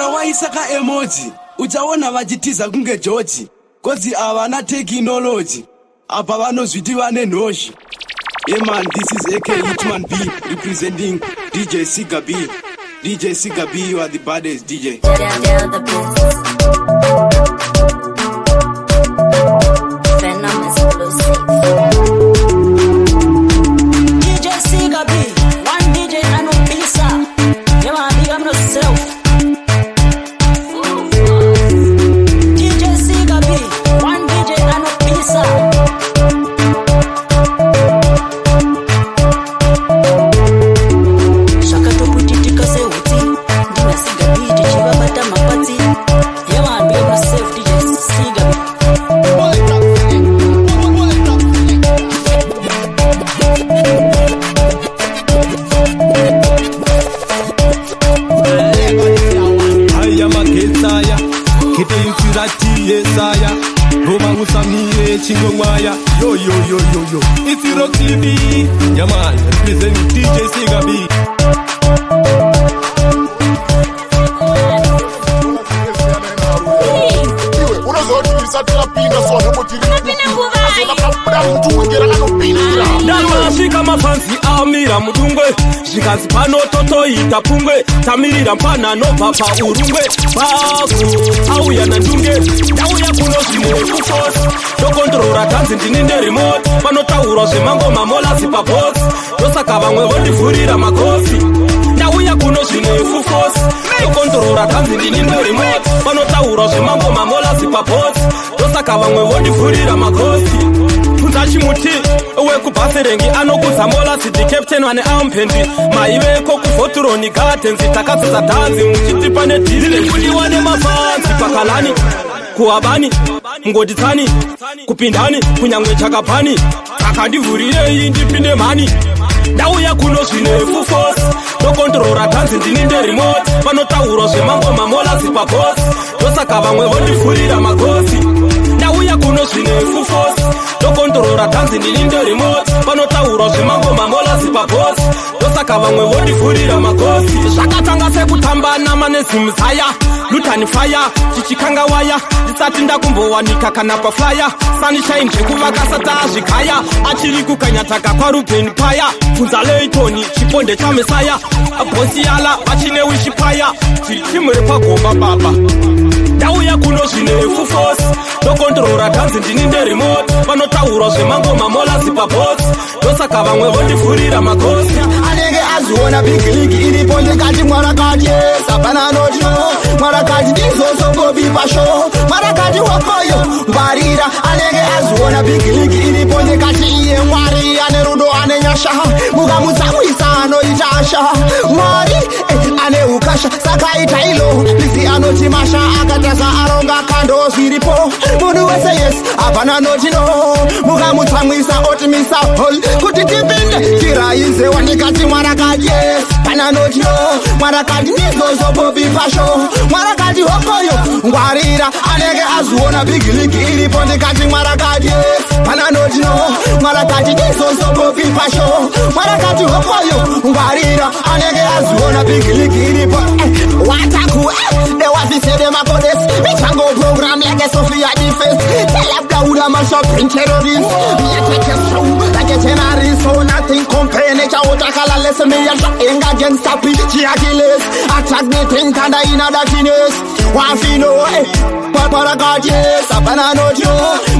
Kana waisa kaemoji, uchaona vachitiza kunge George, 'cause havana technology. Apa vanozviti vane nhozhi. Yeah man, this is AK Hitman B representing DJ Siga B. DJ Siga B, you are the baddest DJ. Down the beats. Venom exclusive. DJ Siga B, one DJ anopisa. Yeah man, big up yourself. DJ Siga B, one DJ anopisa. Zvakatoputitika sehutsi, ndina Siga B tichivabata mapatsi. Yeah man, big up yourself, DJ Siga B. Haya magetsaya kete yutsirati yesaya roma usamire chingomwaya. Yo yo yo yo yo, it's Rock TV. Yeah man, represent DJ Siga B. Iwe unozoti tisati tapinda so Unopinda nguvai? Kabuda mutungera kanopindira. Ndakasvika, mafanzi amira mudungwe, zvikanzi pano totoita pungwe, tamirira mpana nobva paurungwe paku auya nandunge. Ndauya kuno zvine full force, ndokontrora tanzi ndini nderemote. Panotaurwa zvemangoma molasi pabhosi, ndosaka vamwe vondivhurira makosi. Ndauya kuno zvine full force, ndokontrora tanzi ndini nderemote. Panotaurwa zvemangoma molasi pabhosi, ndosaka vamwe vondivhurira makosi. Bvunza chimuti wekubhaserengi anokudza molasi, the captain vane ampendi maiveko kuVotroni Gardens. Takadzidza dhanzi muchitipa nedhiri kudiwa nemafanzi pakalani kuabani ngoditsani kupindani kunyangwe chakapani. Saka ndivhurirei ndipinde mhani. Ndauya kuno zvine full force, ndokontrora tanzi ndini nderemote. Panotaurwa zvemangoma molasi pabhosi, ndosaka vamwe vondivhurira makosi. Ndauya kuno zvine full force, ndokontrora tanzi ndini nderemote. Panotaurwa zvemangoma molasi pabhosi, ndosaka vamwe vondivhurira makosi. Zvakatanga sekutamba namanezimzaya lutani fire chichikanga waya, ndisati ndakumbowanika kana paflyer. Sunshine zvekuvaka zvikaya achiri kukanyataka kwaRuben paya. Bvunza Leitoni chiponde chamesaya bhosiyala vachine wishipaya tiri timu repagomba baba. Ndauya kuno zvine full force, ndokontrora tanzi ndini nderemote. Panotaurwa zvemangoma molasi pabhosi, ndosaka vamwe vondivhurira makosi. Anenge azviona big league iripo, ndikati mwarakati yes, hapana notyo. Mwarakati ndizozongobi pasho, mwarakati wakoyo ngwarira. Anenge azviona big league iripo, ndikati iye Mwari ane rudo, ane nyasha, mukamutsamwisa anoita asha. Mwari ane ukasha, saka ita ilo lisi anoti masha akataza aronga kando zviripo. Munhu wese yes, hapana noti no. Mukamutsamwisa otimisa hol kuti tipinde tiraize. Wandikati mwarakati yes, pana noti no. Mwarakati ndizozobobi pasho, mwarakati hokoyo ngwarira. Anenge azviona big league iripo, ndikati mwarakati yes, pana noti no. Mwarakati ndizozobobi pasho, mwarakati hokoyo ngwarira. Anenge azviona big league iripo. Wataku dewafise demakodes michango program like Sophia the First. Tell up the mash up in terrorists. Me a take a show like a terrorist, so nothing compare nature water colorless. Me a trying against a PG Achilles. Attack the thing and in a darkness. One fi know, Mwarakati yes, hapana notyo.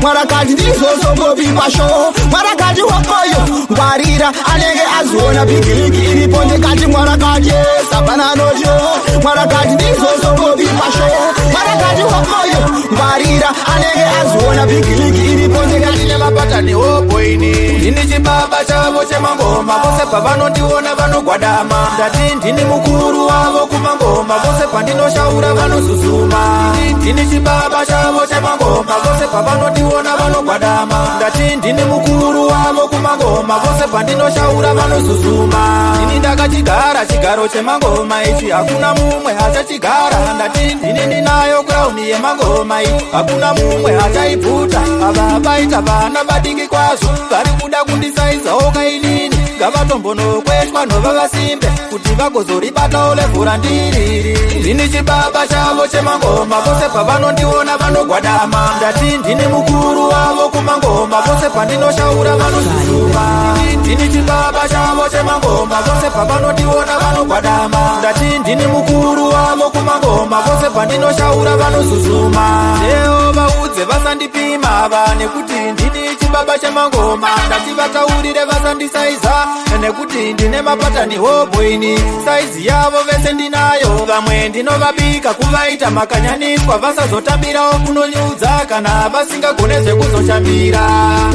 Mwarakati ndizozongobi pasho, mwarakati wakoyo ngwarira. Anenge azviona big league iripo, ndikati mwarakati yes, hapana notyo. Mwarakati ndizozongobi pasho, mwarakati wakoyo ngwarira. Anenge azviona big league iripo, ndikati Nemapatani oboini, ndini chibaba chavo chemangoma. Vose pavanondiona vanogwadama. Ndati ndini mukuru wavo kumangoma, vose pandinoshaura vanozuzuma. Ndini chibaba chavo chemangoma, vose pavanondiona vanogwadama. Ndati ndini mukuru wavo kumangoma, vose pandinoshaura vanozuzuma. Ndini ndakachigara chigaro chemangoma ichi, hakuna mumwe achachigara. Ndati ndini ndinayo crown yemangoma iyi, hakuna mumwe achaibvuta. Ava vaita vana vadiki kwazvo, vari kuda kundisaizawo kainini. Ngavatombonokweshwa nova vasimbe kuti vagozoribatawo level randiriri. Ndini chibaba chavo chemangoma, vose pavanondiona vanogwadama. Ndati ndini mukuru wavo kumangoma, vose pandinoshaura vanozuzuma. Ndini chibaba chavo chemangoma, vose pavanondiona vanogwadama. Ndati ndini mukuru wavo kumangoma, vose pandinoshaura vanozuzuma. Leo vaudze vasandipima va, nekuti ndini chibaba chemangoma. Ndati vataurire vasandisaiza, nekuti ndine mapatani hoboini. Saizi yavo vese ndinayo, vamwe ndinovabika kuvaita makanyaniswa, vasazotambirawo kunonyudza kana vasingagone zvekuzoshambira.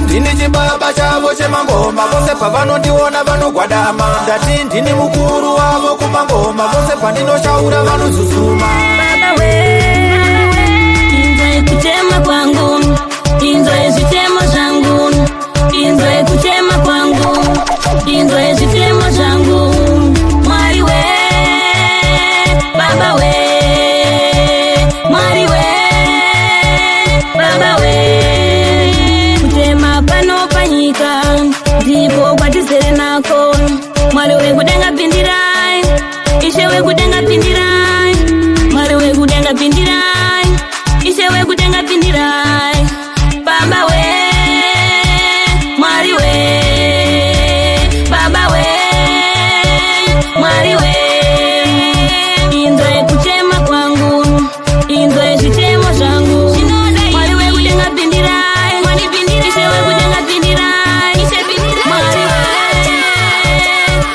Ndini chibaba chavo chemangoma, vose pavanondiona vanogwadama. Ndati ndini mukuru wavo kumangoma, vose pandinoshaura vanozuzuma. Baba we, inzwai kuchema kwangu, inzwai zvichemo zvangu, inzwai kuchema kwangu, inzwai zvichemo zvangu. Mwari we, Baba we, Mwari we, Baba we. Kuchema pano panyika ndipo kwatizere nako. Mwari wekudenga pindirai, Ishe wekudenga pindirai, Mwari wekudenga pindirai, Ishe wekudenga pindirai. Baba we, Mwari we, Baba we, Mwari we. Inzwai kuchema kwangu, inzwai zvichemo zvangu. Mwari wekudenga pindirai, Ishe wekudenga pindirai, Mwari we,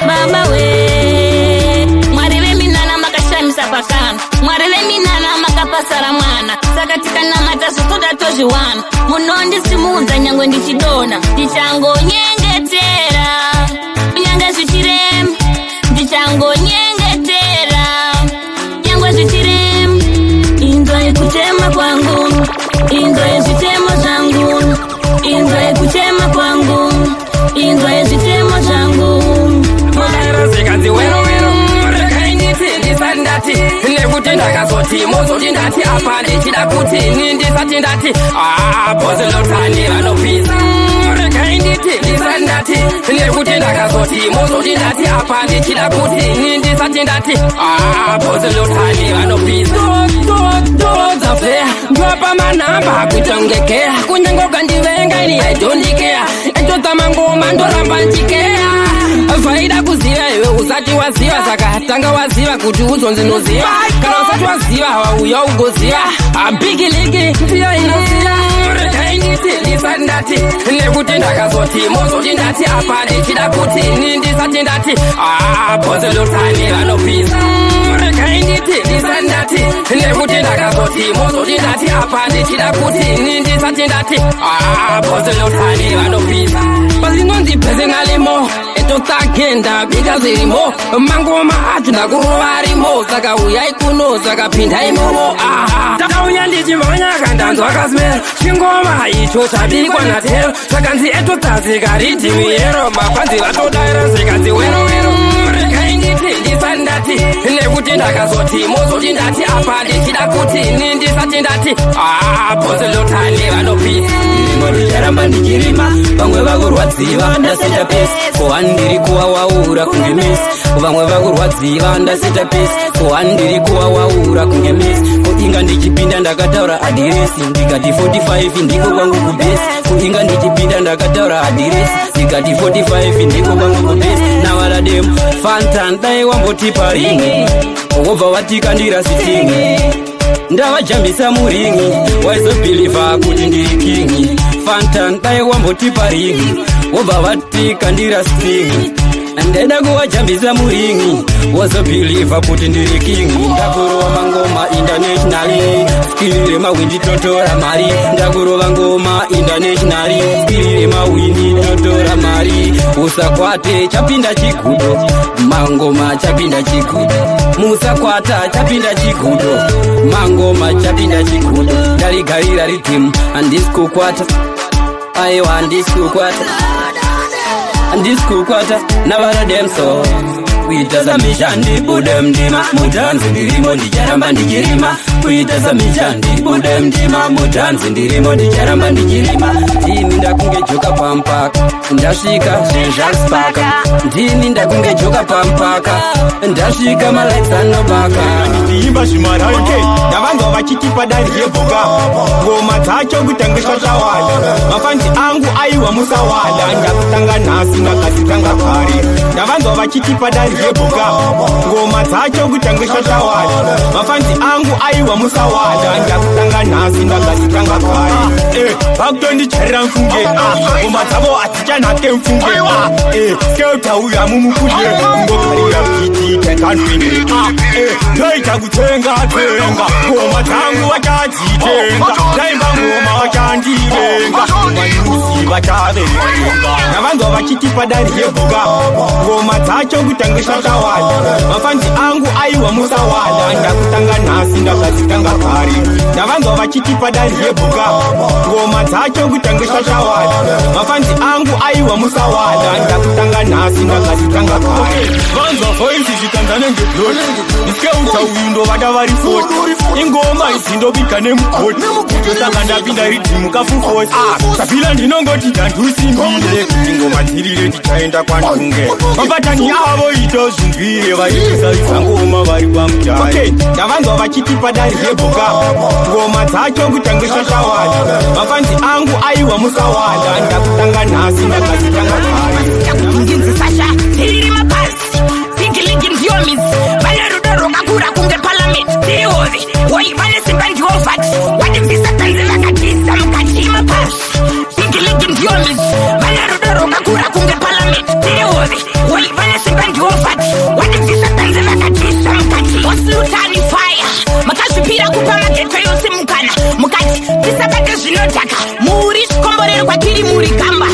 Baba we. Mwari veminana makashamisa pakana, Mwari veminana makapasara mwana, saka tikanamata zvotoda tozviwana. Munondisimudza nyangwe ndichidona, ndichangonyengetera kunyange zvichirema, ndichangonyengetera nyangwe zvichirema. Inzwai kuchema kwangu, inzwai zvichemo zvangu, inzwai kuchema kwangu, inzwai zvichemo zvangu. Zvikanzi wero wero, regai nditi ndisati ndati, nekuti ndakazoti mozoti ndati apa ndichida kuti ni ndisati ndati bhosilotani vanopisa. Regai nditi ndisati ndati, nekuti ndakazoti mozoti ndati apa ndichida kuti ni ndisati ndati bhosilotani vanopisa. Dodza ndopa manhamba kuita kunge kunyange ukandivenga ini I don't care. Etodza mangoma ndoramba nchikeya. Zvaida kuziva iwe usati waziva, saka tanga waziva kuti uzonzi noziva. Kana usati waziva, wauya ugoziva Big League ndiyo inoziva. Regai nditi ndisati ndati, nekuti ndakazoti mozoti ndati apa ndichida kuti ni ndisati ndati bhosilotani vanopisa. Regai nditi ndisati ndati, nekuti ndakazoti mozoti ndati apa ndichida kuti ni ndisati ndati bhosilotani vanopisa. Pazinonzi personalimo etotsagenda bika zvirimo, mangoma acho ndakurova arimo, saka uyai kuno, saka pindai mumo. Ndauya ndichimhanya kandanzwa kasmero, chingoma icho chabikwa natero, sakanzi etotsazika riddim yero, mafanzi vatodaira. Zvikanzi wero wero, regai nditi ndisati ndati, nekuti ndakazoti mozoti ndati apa ndichida kuti ni ndisati ndati bhosilotani vanopisa. Ndimo ndicharamba ndichirima, vamwe vakurwadziva ndaseta pace kohani, ndiri kuwawaura kunge Messi. Vamwe vakurwadziva ndaseta pace kohani, ndiri kuwawaura kunge Messi. Kuinga ndichipinda ndakataura adhiresi, ndikati 45 ndiko kwangu kubase. Kuinga ndichipinda ndakataura adhiresi, ndikati 45 ndiko kwangu kubase. Navarademu Fantan, dai wambotipa ring, wobva watikandira sting, ndavajambisa muring, waizobhilivha kuti ndiri king. Fantan, dai wambotipa ring, wobva vatikandira sting, ndaida kuvajambisa muring, wozobhilivha kuti ndiri king. Ndakurova mangoma internationally, skill remahwindi totora mari. Ndakurova ngoma internationally, skill remahwindi totora mari. Usakwate chapinda chigudo, mangoma chapinda chigudo. Musakwata chapinda chigudo, mangoma chapinda chigudo. Ndarigarira riddim, handisi kukwata, aiwa handisi kukwata, handisi kukwata navarademso. Kuita samizha ndibude mndima, mudhanzi ndirimo ndicharamba ndichirima. Kuita samizha ndibude mndima, mudhanzi ndirimo ndicharamba ndichirima. Ndini ndakunge joka pampaka, ndasvika zvezvaspaka. Ndini ndakunge joka pampaka, ndasvika malights anobaka. Ndiimba zvimaraike, ndavanzwa vachitipa dari yebhuka, ngoma dzacho kutange shashawada. Mafanzi angu, aiwa, musawada, ndakutanga nhasi, ndakazitanga kare. Ndavanzwa vachitipa dari yebhuka, ngoma dzacho kutange shashawada. Mafanzi angu, aiwa, musawada, ndakutanga nhasi, ndakazitanga kare. Vakutondijarira mfunge. Ngoma dzavo hadzichanake mfunge. Skeuta uyu hamumukunde, kungogarira beat takanwine. Ndoita kutsenga tsenga, ngoma dzangu vachadzitenga. Ndaimba ngoma vachandivenga, manyuzi vachaverenga. Ndavanzwa vachitipa dari yebhuka, ngoma dzacho kutange shashawada. Mafanzi angu, aiwa, musawada, ndakutanga nhasi, ndakazitanga kare. Ndavanzwa vachitipa dari yebhuka, ngoma dzacho kutange shashawada. Mafanzi angu, aiwa, musawada, ndakutanga nhasi, ndakazitanga kare. Vanzwa voice zvikanza nenge blot, ndiskeuta uyu, ndovada vari 40. Ingoma idzi ndobika nemugoti, saka ndapinda riddim kafufosi sabila. Ndinongoti ndandusimbile kuti ngoma dzirire, tichaenda kwandunge. Mabatani avo ito zvinzwire, vaikusaridza ngoma vari kwamutare. Ndavanzwa vachitipa dari yebhuka, ngoma dzacho kutange shashawada. Mafanzi angu, aiwa, musawada, ndakutanga nhasi, ndakazitanga kare. Ndinzi Sasha, tiriri mapasi. Big League ndiyo midzi, vane rudo rwakakura kunge parliament. Tiri hove woi, vane simba ndiwo vati watibvisa panze, vakatiisa mukati mapasi. Big League ndiyo midzi, vane rudo rwakakura kunge parliament. Tiri hove woi, vane simba ndiwo vati watibvisa panze, vakatiisa mukati. Wasulutani fire, makazvipira kupa maghetto yose mukana mukati tisabate zvinodhaka. Muri chikomborero kwatiri, muri gamba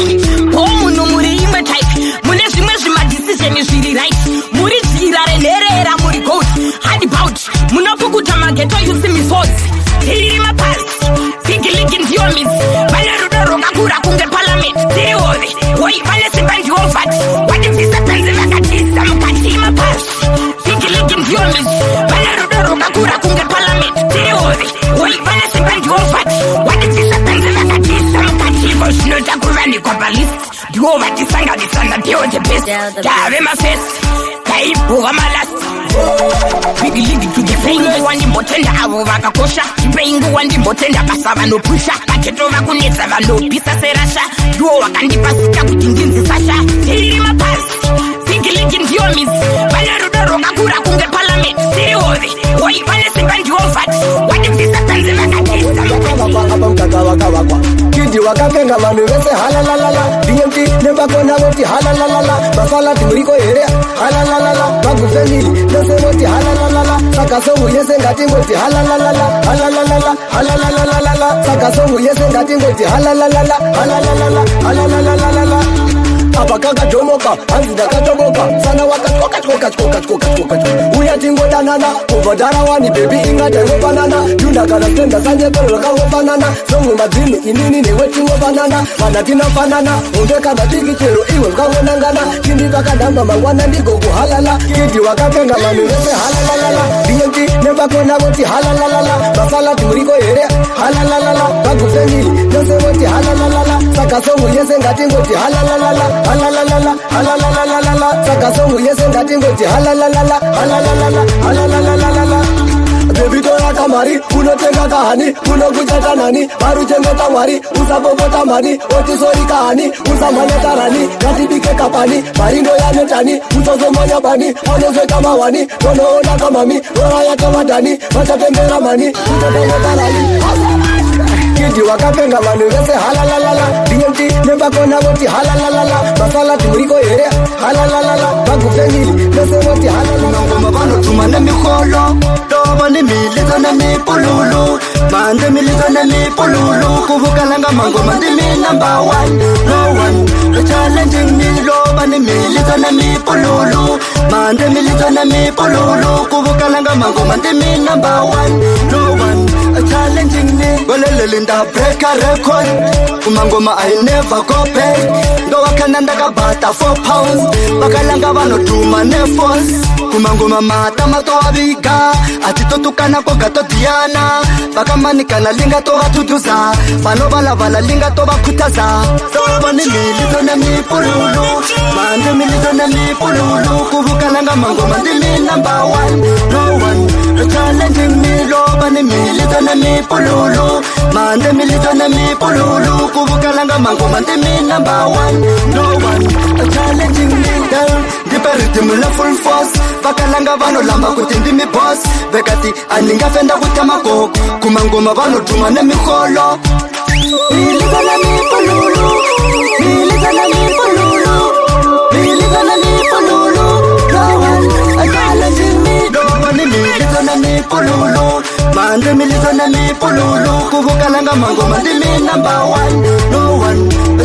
po munhu, muri imwe type. Mune zvimwe zvimadecision zviri right, muri jira renherera, muri gold hardbout, munopukuta maghetto youth misodzi. Tiri mapasi. Big League ndiyo midzi, vane rudo rwakakura kunge parliament. Tiri hove woi, vane simba ndiwo vati watibvisa panze, vakatiisa mukati mapasi. Big League ndiyo midzi, vane rudo rwakakura kunge parliament. Tiri hove woi, vane simba ndiwo vati watibvisa panze, vakatiisa mukati. Iko zvinoita kuvanikwa palist, ndiwo vatisanganisa ndiwo the best. Tave mafesi, taibhuva malast. Big League to the fullest. Ndimbotenda avo vakakosha, ndipei nguva ndimbotenda basa vanopusha maghetto, vakunetsa vanopisa serasha. Ndiwo vakandipa zita kuti ndinzi Sasha. Tiri mapasi. Big League ndiyo midzi, vane rudo rwakakura kunge parliament. Tiri hove woi, vane simba ndiwo vati watibvisa panze, vakatiisa mukati. Apa mukaka wakavakwa, kidhi wakapenga, vanhu vese halalalala. DMT nebakona voti halalalala. Masaladi muriko here? Halalalala. Vagufamily vese voti halalalala. Saka song yese ngatingoti halalalala, halalalala, halalalalala. Saka song yese ngatingoti halalalala, halalalala, halalalalala. Apa kakadhomoka, hanzi ndakatoboka sana, wakatyoka tyoka tyoka tyoka tyoka. Uya tingodanana kubva dharawani, baby, ingatangofanana yunda kana stenda sanyepero rakangofanana. Songo madzini, inini newe tingofanana, vana tinofanana unge kana diki chero iwe zvakangonangana. Tindi vakadamba mangwana ndigokuhalala. Kidhi wakapenga, vanhu vese halalalala. DMT nebakona voti halalalala. Masaladi muriko here? Halalalala. Vagufamily vese voti halalalala. Saka song yese ngatingoti halalalala, halalalala, halalalalala. Saka song yese ngatingoti halalalala, halalalala, halalalalala. Baby, tora kamari unotenga kahani, unokuchata nani, varuchengeta Mwari, usapopota mani, otisori kahani, usamhanya tarani, ngatibike kapani, marindo yanetani, usazomanya bani, anozoita mawani, tonoona kamami, rora yakamadhani, vachatembera mani, utotomotarani. Kidhi wakapenga, vanhu vese halalalala. DMT nebakona voti halalalala. Masaladi muriko here? Halalalala. Vagufamily vese voti halalalala. Ngoma vanotuma nemiholo tovo ni milidzo nemipululu mande milidzo nemipululu kuvukalanga mangoma ndimi number one, no one challenging me. Lova ni milidzo nemipululu mande milidzo nemipululu kuvukalanga mangoma ndimi number one, no one. challenging me. Goleleli ndabreaka record. Kumangoma I never go back. Ndowakanda ndakabata 4 pounds. Vakalanga vanodhuma neforce. Kumangoma mata tovaviga. Atitotukana koga todiyana. Vakamanikana linga tovathuthuza. Vanovalavala linga tovakhutaza. Sovani milito na mipululu. Mande milito na mipululu. Kuvukalanga mangoma ndimi number one. No one challenging me. Lobani milito na mipululu. Mande milito na mipululu. Kuvukalanga mangoma ndimi number one. No one challenging me. Girl, ndipe rhythm la full force. Vakalanga vanolamba kuti ndimi boss. Vekati andingafenda kutama gogo. Kumangoma vanodhuma nemiholo. Milito na mipululu. Milito na mipululu. Milito na mipululu. No one challenging me. Lobani milito na mipululu. Mande milito na mipululu. Kuvukalanga mangoma ndimi number one. No one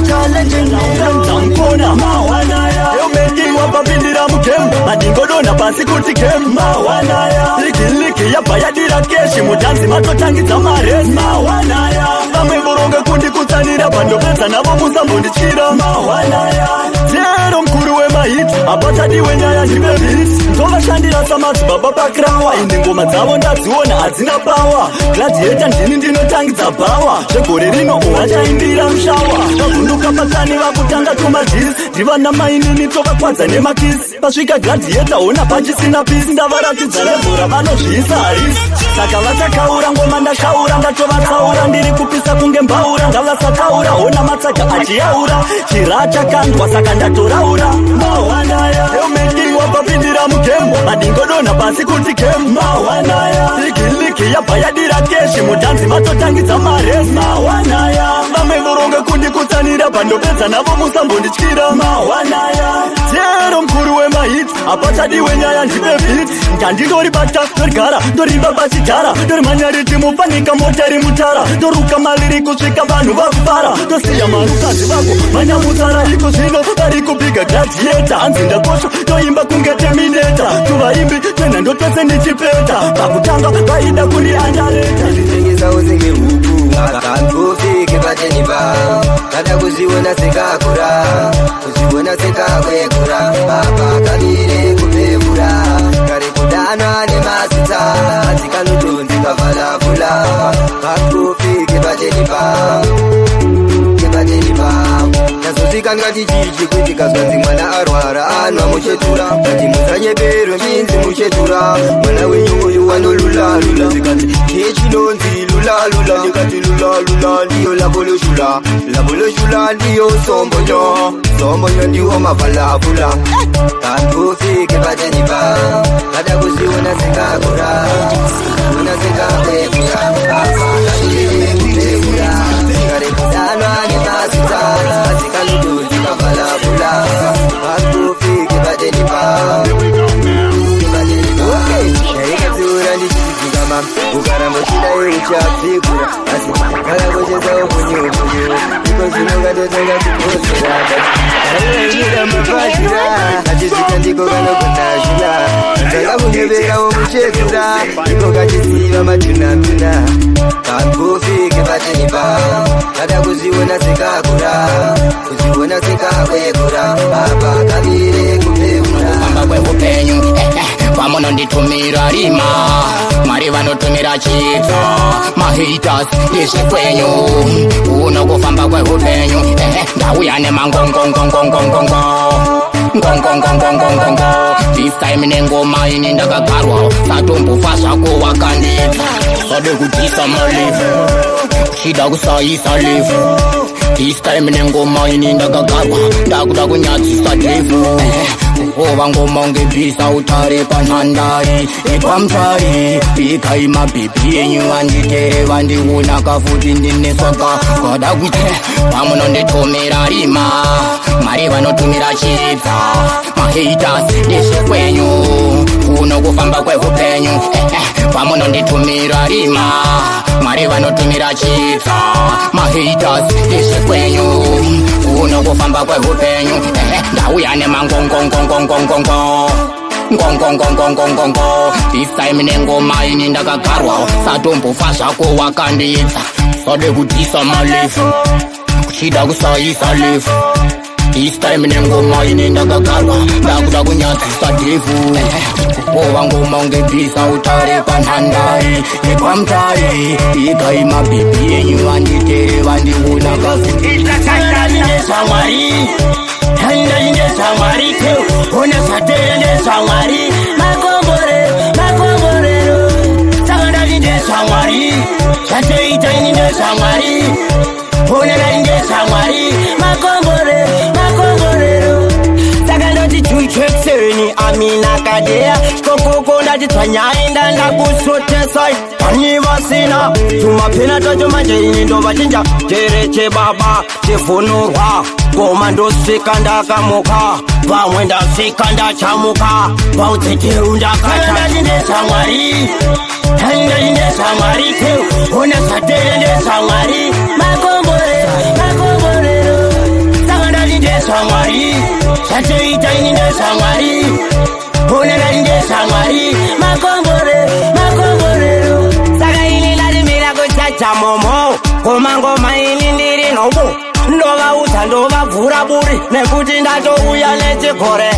challenging me. Mkona mawanaya eumekiwa papindira mugemu madingodona pasi kuti gemu mawanaya likiliki yabva yadira keshi mutanzi matotangidza maresi mawanaya vamwe voronga kundikutsanira pandopedza navo musambondityira mawanaya chero mukuru wemahiti hapachadiwe nyaya ndivebhiti ndovashandira samadzibaba pakrawa ine ngoma dzavo ndadziona hadzina pawa gladiator ndini ndinotangidza bhawa zvegore rino uvachaimbira mushawa vavhunduka patani vakutanga tumadhisi ndivana mainini tovakwadza nemakisi pasvika gladiator hona pachisina pisi ndavaratidza levhora vanozviisa harisi saka vachakaura ngoma ndashaura ndatovatsaura ndiri kupisa kunge mbaura ngavasataura hona matsaga achiyaura chira chakandwa saka ndatoraura mawanaya eumekiwa papindira mugemu madingodona pasi kuti gemu mawanaya likiliki yabva yadira keshi mutanzi matotangidza maresi mawanaya vamwe voronga kundikutsanira pandopedza navo musambondityira mawanaya chero mukuru wemahiti hapachadiwe nyaya ndipe bhiti ngandindoribata ndorigara ndorimba pachidhara ndorimhanya riti mufanika mota iri mutara ndoruka mariri kusvika vanhu vakufara ndosiya marukazi vako manyamutsara iko zvino vari kubhiga gladiator hanzi ndakosha ndoimba kunge terminator tuvaimbi tena ndotose ndichipeta pakutanga vaida kundiandareta Zvitengesa usenge huku Kangufike patenipa Kada kuzviona sekakura Kuzviona sekakwekura Papa kamire kupevura Kare kudanwa nemazita Hanzi kanotonzi kavalafula Kangufike patenipa Patenipa Ndazosvika ndikati chichi kuti kazwanzi mwana arwara anwa muchetura Ndati musanyeberwe mbinzi muchetura Mwana wenyu uyu wanolulalula Ndikati chechinonzi lulalula Ndikati lulalula ndiyo laboloshula Laboloshula ndiyo sombonyo Sombonyo ndiwo mavalafula Kangufike patenipa Kada kuzviona sekakura Ona sekakwekura Apa kamire kupevura Kare kudanwa nemazita Hanzi kanotonzi kavalafula Kangufike patenipa Ndaikatsiura ndichidzikama ukaramba uchidai uchapfikura asi kakakoshesa upunye upunye iko zvino ngatotanga kukotsera aiwainira mapachira achizvita ndiko kanogona zvina tanga kunyeverawo muchetura iko kachiziva matunatuna kangufike patenipa kada kuzviona sekakura kuzviona sekakwekura apa kamire kupevura kufamba kweupenyu vamunonditumira rima Mwari vanotumira chiedza mahaters ndezvekwenyu uno kufamba kweupenyu ndauya nemangongongongongongongo ngongongongongongongo this time nengoma ini ndakagarwa satombofa zvako wakandidza sade kutisa malive uchida kusaisa live this time nengoma ini ndakagarwa ndakuda kunyadzisa devil kurova ngoma ungebhisa utare panhandare epamutare bikai mabhebhi enyu vanditere vandiona futi ndineswaka kwada kuti pamunonditumira rima Mwari vanotumira chiedza mahaters ndezvekwenyu kuno kufamba kweupenyu pamunonditumira rima Mwari vanotumira chiedza mahaters ndezvekwenyu kuno kufamba kweupenyu ndauya nemangongongongongongongo Ngongongongongongongo, this time nengoma ini ndakagarwa. Satombofa zvako wakandiedza, sade kudhisa malefu, kuchida kusaisa lefu. This time nengoma ini ndakagarwa, ndakuda kunyadzisa dhevhu. Kukova ngoma ungebvisa utare panhandare yekwamutare. Igai mabhebhi enyu vanditere, vandiona kazi. Ndezvamwari, ndezvamwari, ona zvatere ndezvamwari, makomborero, makomborero. Saka ndati ndezvamwari, zvatoita ini ndezvamwari, ona ndati ndezvamwari, makomborero, makomborero. Saka ndoti chuichekseni amina kadeya chikokoko, ndati tsvanyaenda ndakusotesai pani vasina tumapena tacho. Manje ini ndovachinja chere chebaba chivhunurwa ngoma, ndosvika ndakamuka, pamwe ndasvika ndachamuka pautseteu ndakatandati ndezvamwari, ndati ndezvamwari, ona zvatere ndezvamwari, makomborero, makomborero. Saka ndati ndezvamwari, zvatoita ini ndezvamwari, ona ndati ndezvamwari, makomborero, makomborero. Saka ini ndarimira kuchacha momo ngoma, ngoma ini ndiri nhobo, ndovaudza ndovabvura buri nekuti ndatouya nechigore.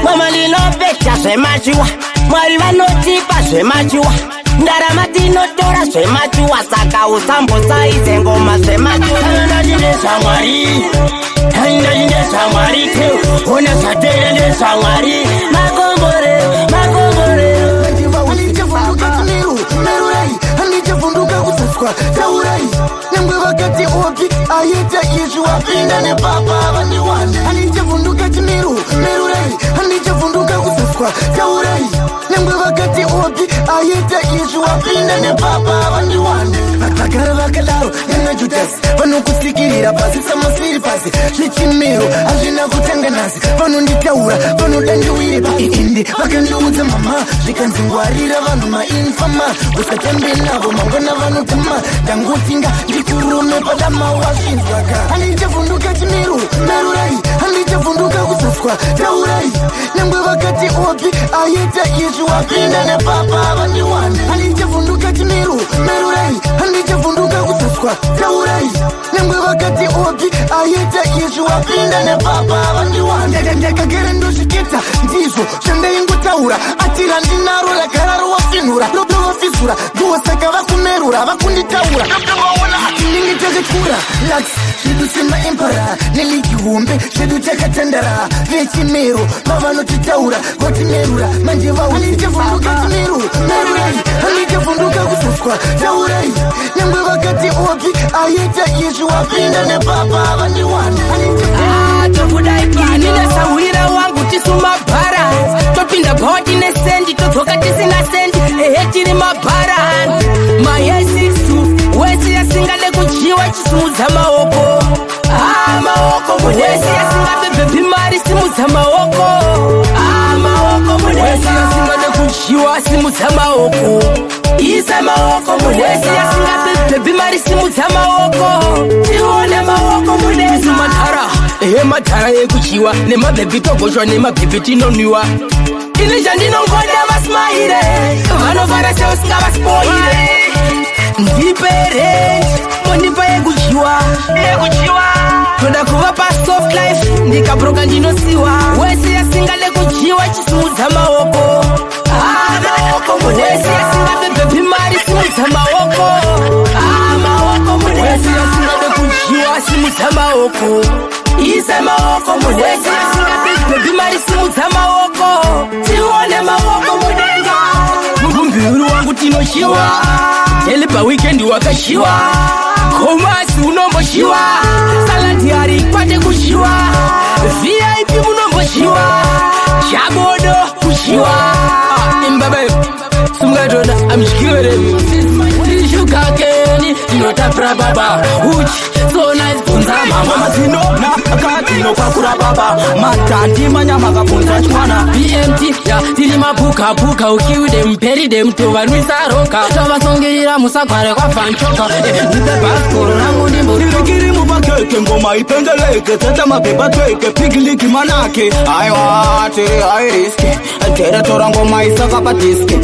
Mama, ndinopeta zvemachiwa, Mwari vanotipa zvemachiwa, ndarama tinotora zvemachiwa, saka usambosaize ngoma zvemachiwa. Ndati ndezvamwari, ndati ndezvamwari, ona zvatere ndezvamwari, makomborero, makomborero. Handichavhunduka chimiru merurai, handichavhunduka kusaswa taurai. Nyangwe vakati opi aita izvi, wapinda nepapa vandiwane. Handichavhunduka chimiru merurai, handichavhunduka kusaswa taurai. Nyangwe vakati opi aita izvi, wapinda nepapa vandiwane. Vagara vakadaro nana Judhasi, vanokutsikirira pasi samasiri pasi. Zvechimiro hazvina kutanga nhasi, vanonditaura vanoda ndiwire paende. Vakandiudza mama, zvikanzi ngwarira vanhu mainfama, usatambe navo, mangwana vanotama. Ndangotinga ndikurume padama, wazvinzwaka. Handichavhunduka chimiru merurai, handichavhunduka kusaswa taurai. Nyangwe vakati opi aita izvi, wapinda nepapa vandiwane. Handichavhunduka chimiru merurai, handichavhunduka kusaswa taurai. Nyangwe vakati opi aita izvi, wapinda nepapa vandiwane. Ndakagara ndozviketa, ndizvo zvandaingotaura. Atira ndinaro ragara rowafinhura, rovafizura, ndosaka vakumerura vakunditaura. Tinenge takatyura lax zvedu semaempera, neligi hombe zvedu takatandara. Vechimero vavanotitaura votimerura manje vahandichavhunduka chimiru merurai, handichavhunduka kusaswa taurai. Nyangwe vakati opi aita izvi, wapinda nepapa vandiwane. Ini nesahwira wangu tisu mabhara, topinda bhawa tine sendi, todzoka tisina sendi. Ehe, tiri mabhara mayesisu. Wese yasingade kudyiwa, chisimudza maoko. Ah, maoko. Wese yasingabebhepi mari, simudza maoko. Ah, maoko. Wese yasingade kudyiwa, simudza maoko, isa maoko. Wese yasingabebhepi mari, simudza maoko, tione maoko mudenga. Madhara, ehe, madhara ekuchiwa nemabhebhi togoshwa, nemabhebhi tinonwiwa. Ini chandinongoda vasmaire, vanovhara seusingavaspoire. Ndipe rent, mondipa yekudyiwa, toda kuva pasoft life, ndikabroka ndinosiwa. Wese yasingade kudyiwa, chisimudza maoko. Ah, maoko. Wese yasingabebhepi mari, simudza maoko. Ah, maoko. Wese yasingade kudyiwa, simudza maoko, isa maoko. Wese yasingabebhepi mari, simudza maoko, tione maoko mudenga. Mumbiuri wangu tinoshiwa tele paweekend, wakashiwa komasi unomboshiwa saladi hari kwate kushiwa VIP munomboshiwa chabodo kushiwa imbabe simukatona amdyikirere tiri sugarcane tinotapura. tinotapura baba. Uchi so nice, bvunza mama. Ngoma dzinonaka, tinopakura baba. Matandi manyama, kabvunza chimwana. BMT ya, tiri mapukapuka. Ukill them, bury them, tovanwisa roka. Tovasungirira musagware kwavanchoka. Ndipe bhasikoro rangu ndimbo. Tirikiri mupakeke, ngoma ipengeleke. Tseta mapepa tweke, pigiliki manake. Aiwa, tiri high risk. Tere tora ngoma isaka padiski.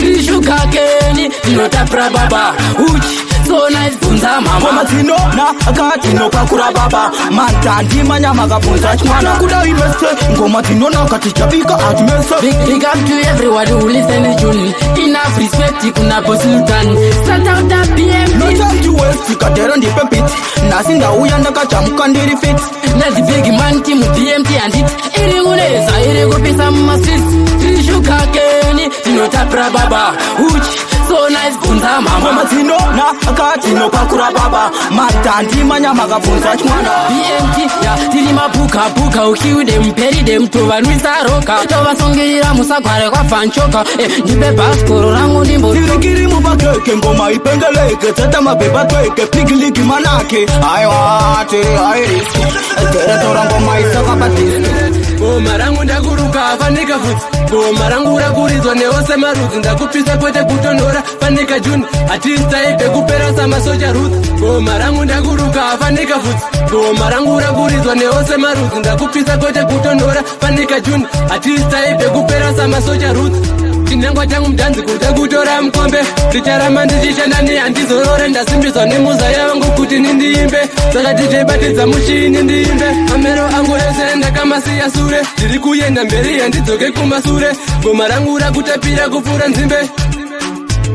Tiri sugarcane, tinotapura baba. Uchi so nice, bvunza mama. Ngoma dzinonaka, tinopakura baba. Matandi manyama, kabvunza chimwana. Kuda investe, ngoma dzinonaka, tichabika atimese. Big, big up to everyone who listen to tune. Enough respect kuna Boss Sultan. Start out the BMT. No time to waste, kadero ndipe beat. Nhasi ndauya ndakajamuka, ndiri fit. Nazi big man team BMT handiti iri kunetsa, iri kupisa mumastreets. Tiri sugarcane, tinotapura baba. Uchi so nice, bvunza mama. Ngoma dzinonaka, tinopakura baba. Matandi manyama, kabvunza chimwana. BMT ya, tiri mapukapuka. Ukill them, bury them, tovanwisa roka. Tovasungirira musagware kwavanchoka. Ndipe bhasikoro rangu ndimbo. Tirikiri mupakeke, ngoma ipengeleke. Tseta mapepa tweke, pigiliki manake. Aiwa, tiri high risk. Tere tora ngoma isaka padiski. Goma rangu ndakuruka, fanika futi. Goma rangu rakuridzwa neose marudzi. Ndakupisa kwete kutonhora, fanika June. Hatistaipe kupera samasoja Ruth. Goma rangu ndakuruka, fanika futi. Goma rangu rakuridzwa neose marudzi. Ndakupisa kwete kutonhora, fanika June. Hatistaipe kupera samasoja Ruth. Chinangwa changu mudanzi kuda kutora mukombe. Ndicharamba ndichishanda, handizorore. Ndasimbiswa nemuzaya vangu kuti nindiimbe, saka tichibatidza muchini ndiimbe. Mamero angu ese ndakamasiya sure. Ndiri kuenda mberi, handidzoke kumasure. Goma rangu rakutapira kupfuura nzimbe.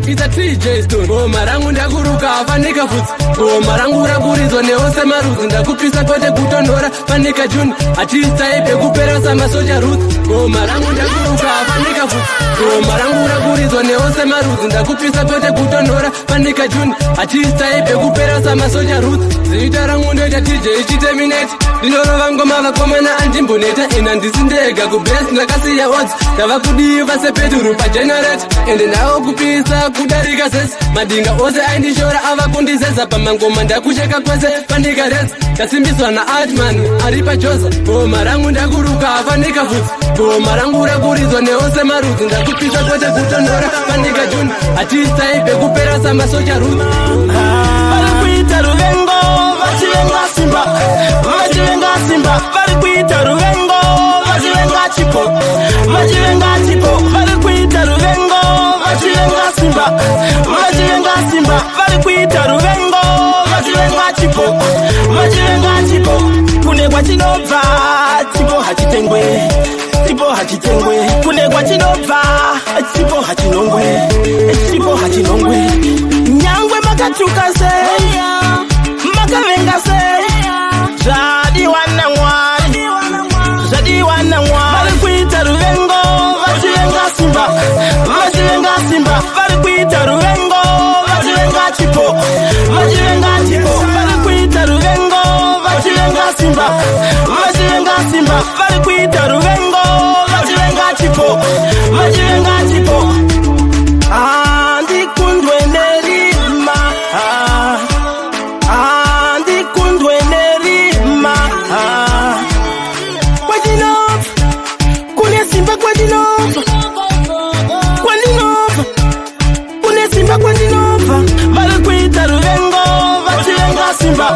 Ita TJ Stone. Goma rangu ndakuruka, fanika futi. Goma rangu rakuridzwa neose marudzi. Ndakupisa kwete kutonhora, fanika June. Hatistaipe kupera samasoja Ruth. Goma rangu ndakuruka, fanika futi. Goma rangu rakuridzwa neose marudzi. Ndakupisa kwete kutonhora, fanika June. Hatistaipe kupera samasoja Ruth. Zita rangu ndoita TJ Chiterminate. Ndinorova ngoma, vakomana, andimboneta. Ina ndisi ndega kubes, ndakasiya odzi. Ndava kudiva sepeturu pagenerate. Ende ndavo kupisa kudarika sesi. Madinga ose aindishora ava kundizeza. Pamangoma ndakucheka kwese, fanika resi. Ndasimbiswa naartman ari pajosa. Goma rangu ndakuruka, fanika futi. Goma rangu rakuridzwa neose marudzi. Ndakupisa kwete kutonhora, fanika June. Hatistaipe kupera samasoja Ruth. Vari kuita ruvengo vachivenga simba, vachivenga simba. Vari kuita ruvengo vachivenga chipo, vachivenga chipo. Vari kuita ruvengo vachivenga simba, vachivenga simba. Vari kuita ruvengo vachivenga chipo, vachivenga chipo. Kune kwachinobva chipo hachitengwe, chipo hachitengwe. Kune kwachinobva chipo hachinongwe, chipo hachinongwe. Nyangwe makatuka sei, makavenga sei, zvadiwa naMwari, zvadiwa naMwari. Vari kuita ruvengo vachivenga simba, vachivenga simba. Vari kuita ruvengo vachivenga chipo, vachivenga chipo. Vari kuita ruvengo vachivenga simba, vachivenga simba. Vari kuita ruvengo vachivenga chipo, vachivenga chipo. Handikundwe nerima. Handikundwe nerima. Kwandinobva kune simba, kwandinobva, kwandinobva kune simba, kwandinobva. Vari kuita ruvengo vachivenga simba,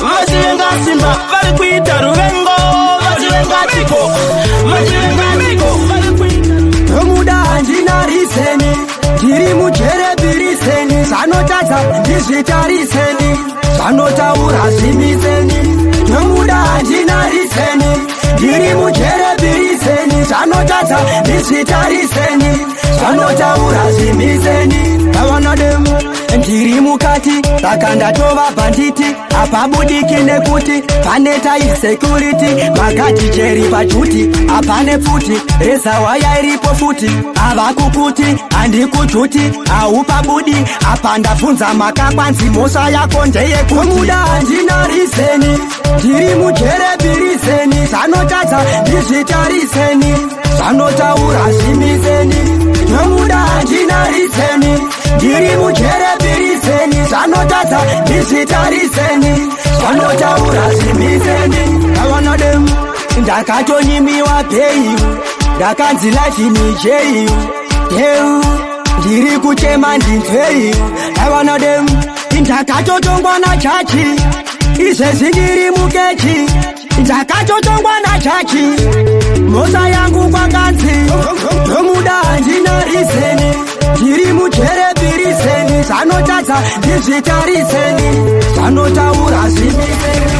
vachivenga simba. Vari kuita ruvengo vachivenga chipo, vachivenga chipo. Vari kuita Tomuda, handina reason. Ndiri mujere prison. Zvanotadza ndizvitariseni, zvanotaura zvimiseni. Tomuda, handina reason. Ndiri mujere prison. Zvanotadza ndizvitariseni, zvanotaura zvimiseni. Avana dem, ndiri mukati, saka ndatova bhanditi. Hapabudiki nekuti pane tight security. Makati jeri pajuti, hapane pfuti. Rezawaya iripo futi, havakukuti handikujuti. Haupabudi apa, ndabvunza makakwanzi mhosva yako ndeyekumuda. Handina reason. Ndiri mujere prison. Zvanotadza ndizvitariseni, zvanotaura zvimiseni. Nomuda, handina reason. Ndiri mujere prison. Zvanotadza Zvanotadza ndizvitariseni, zvanotaura zvimiseni. Avana dem, ndakatonyimiwa bail, ndakanzi life in jail. Deu, ndiri kuchema, ndinzwei. Avana dem, ndakatotongwa najaji, izvezvi ndiri mukechi. Ndakatotongwa najaji, mhosva yangu kwanganzi ndomuda, handina reason. Ndiri mujere, prison. Zvanotadza ndizvitariseni, zvanotaura zvimiseni.